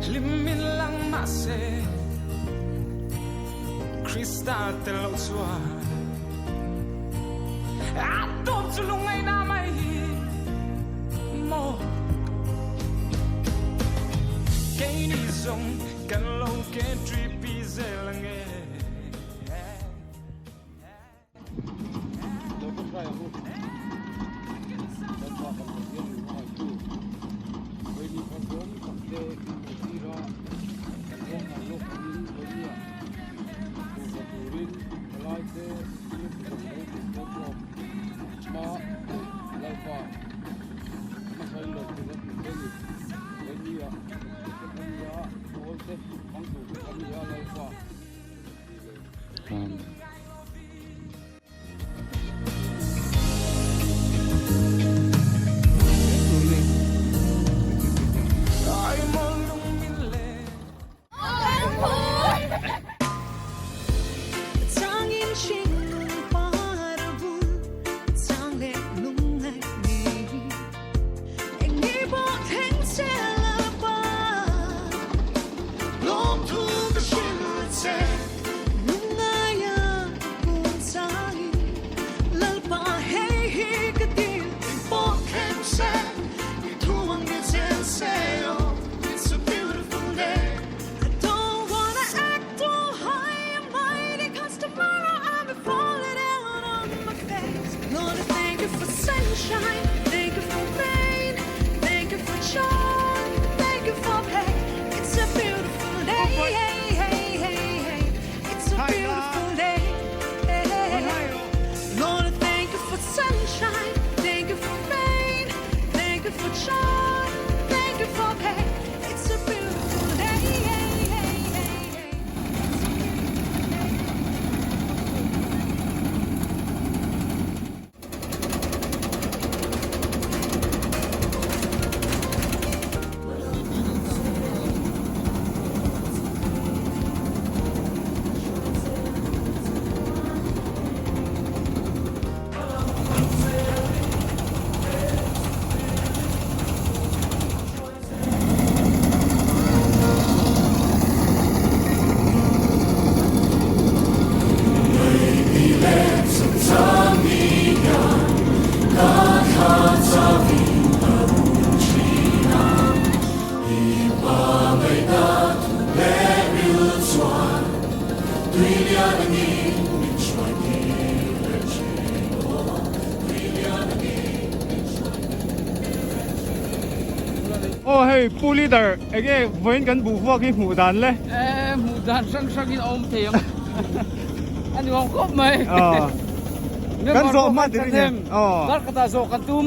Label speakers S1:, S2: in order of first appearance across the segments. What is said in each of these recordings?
S1: Hlim in lang mahse Krista tel lo chuan A tawp chu lungngaihna mai hi maw Keini zawng kan lo ken ṭipi zel ange.
S2: Aw hei Pu Leader enge vawiin kan buh vuak hi hmuh dan le?
S3: Eh hmuh dan hrang hrang in a awm thei ang a nuam khawp mai.
S2: Kan zawh hman tir in em?
S3: Dar khatah zawh kan tum.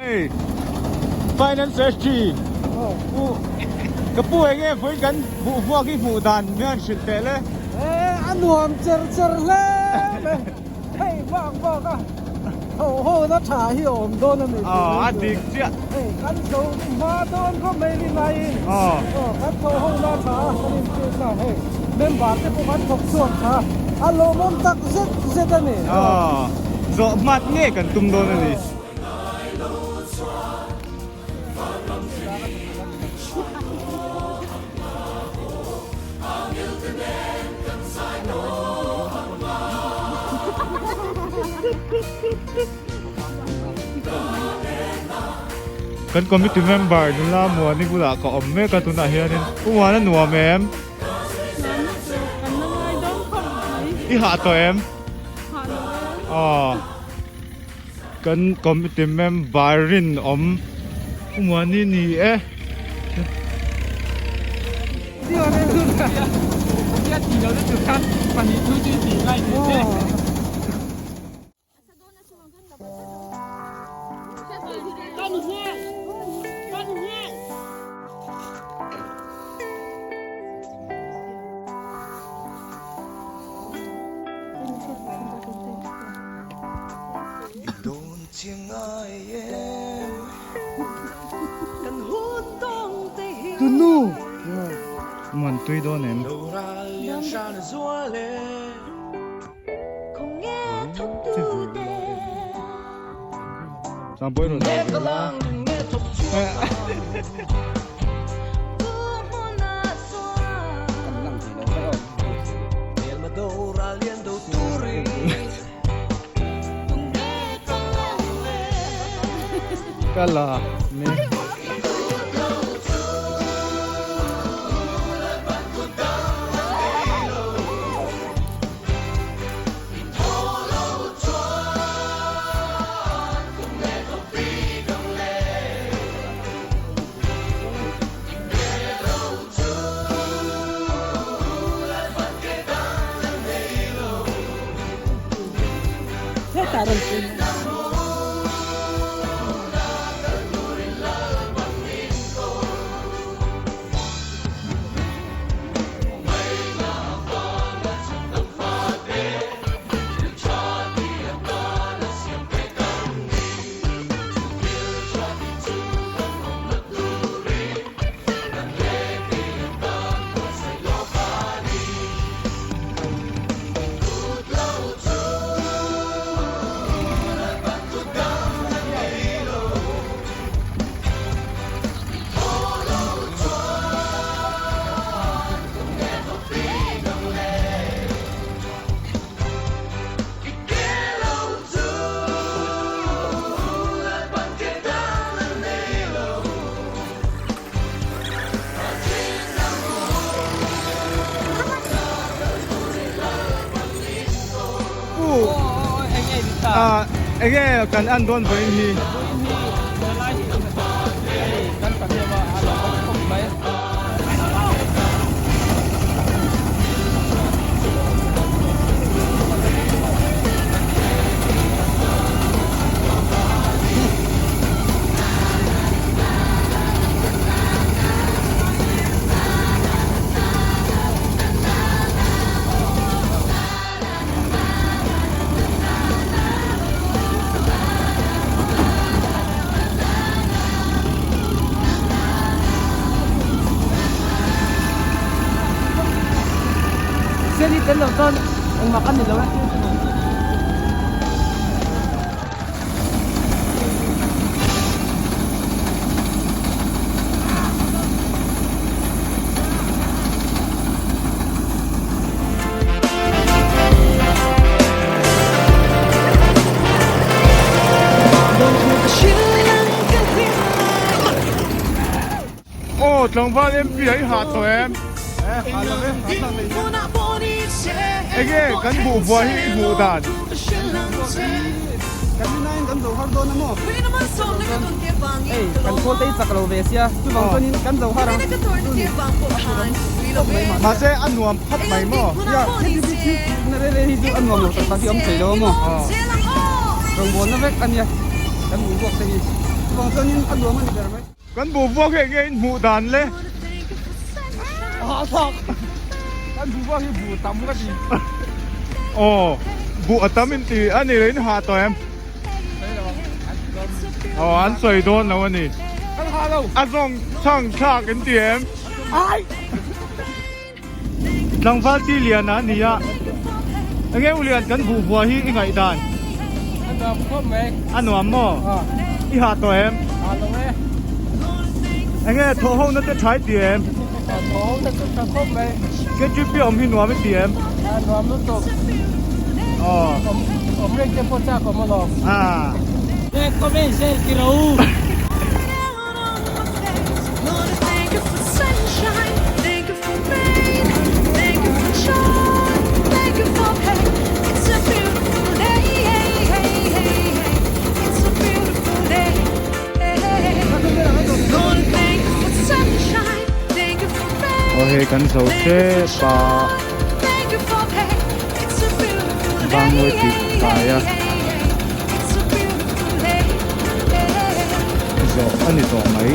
S2: Hei Finance SG pu ka pu enge vawiin kan buh vuak hi hmuh dan min han hrilh teh le.
S3: Eh a nuam cher cher hle mai hei vak vak a ho ho na tha hi a awm dawn a ni tih
S2: Aw a dik chiah.
S3: Hei kan zo hma dawn khawp mai rin aiin
S2: Aw
S3: kan tho ho na tha a kan inpek na hei member te pawh kan thawk chhuak tha a lawmawm tak zet zet a ni.
S2: Aw zawh hmat nge kan tum dawn a ni. Kan committee member nula Muani bulah ka awm mek a tunah hianin U Muana nuam em? I hah tawh em? Aw. Kan committee member rinawm Umuani ni e.
S3: Tunu!
S2: Man tui dawn em? Sangpui rawn dah ve la. Ka la me. Enge kan an dawn vawiin hi.
S3: Seni tel lo chuan engmah ka ni lo e.
S2: Aw tlangval MP a i hah tawh em? Enge kan hmuh buai hi i hmuh dan?
S3: Hei kan khawl te hi chak lo ve sia chuvang chuanin kan zo har ang
S2: Mahse a nuam phawt mai maw?
S3: Ya heti hi thil na reh reh hi chu a nuam lo tak tak hi a awm thei lo a maw? Rawngbawlna vek a nia kan hmuh buak te hi chuvang chuanin a nuam a ni ber mai.
S2: Kan buh vuak hi enge in hmuh dan le?
S3: A thlak kan buh vuak hi buh tam ka ti.
S2: Aw buh a tam in ti a ni lo in hah tawh em? Aw an sawi dawn lo a ni.
S3: Kan hah lo.
S2: A zawng chhang thlak in ti em?
S3: Ai!
S2: Tlangval ti lian a ni a, enge u lian kan buh vua hi i ngaih dan?
S3: A nuam khawp mai.
S2: A nuam maw? I hah tawh em?
S3: Hah lo e.
S2: Enge thawh ho na te tha i ti em?
S3: Thawh ho na chu tha khawp mai.
S2: KTP awm hi nuam i ti em?
S3: A nuam lutuk.
S2: Aw.
S3: Awm reng te pawh chak awm alawm.
S2: Ah.
S3: Like, comment, share ti ro.
S2: Aw hei kan zo tep a Bangngawi tih kai a. a ni tawh mai.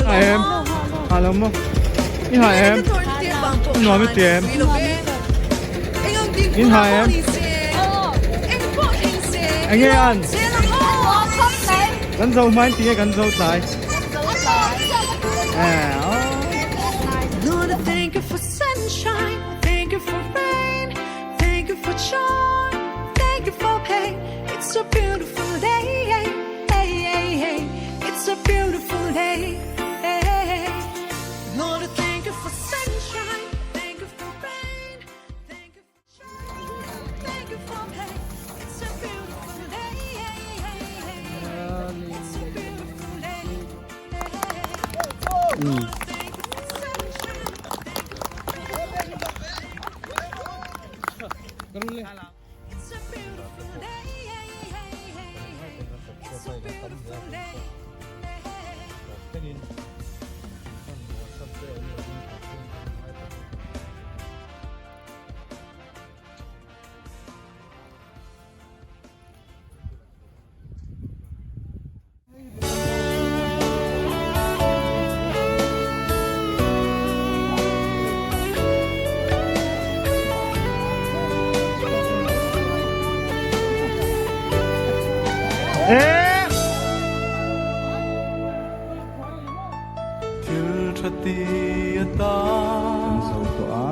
S2: Hai em, hà lắm không? Ni hai em, nuam i ti em? In hai em? Enge an? Kan zo hmain tinge kan zo tlai?
S1: Thil tha ti atan
S2: Zo tawh a.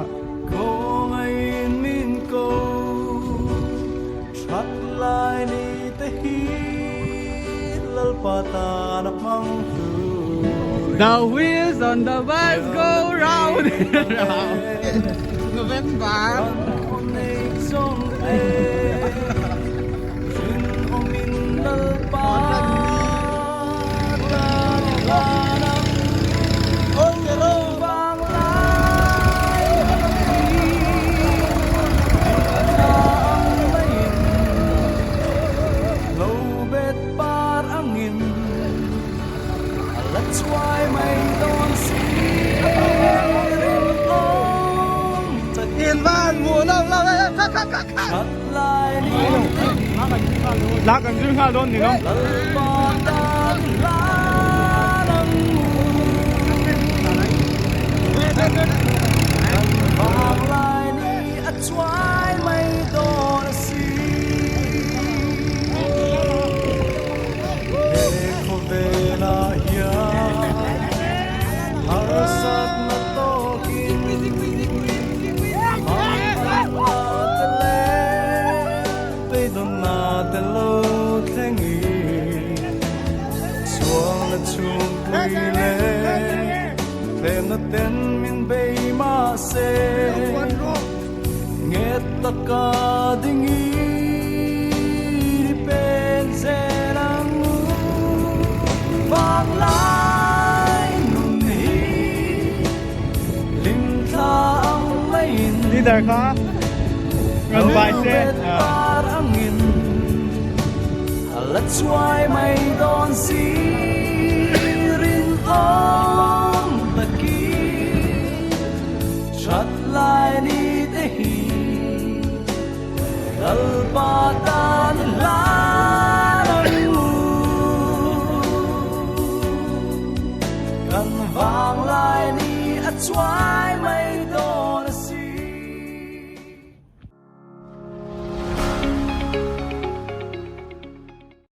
S1: Khawngaih min ko that lai ni te hi Lalpa tan a hmang tur
S3: The wheels on the bus go round and round. November.
S2: Lá kan zir nghal dawn ni lo. Leader kha rawn vai se.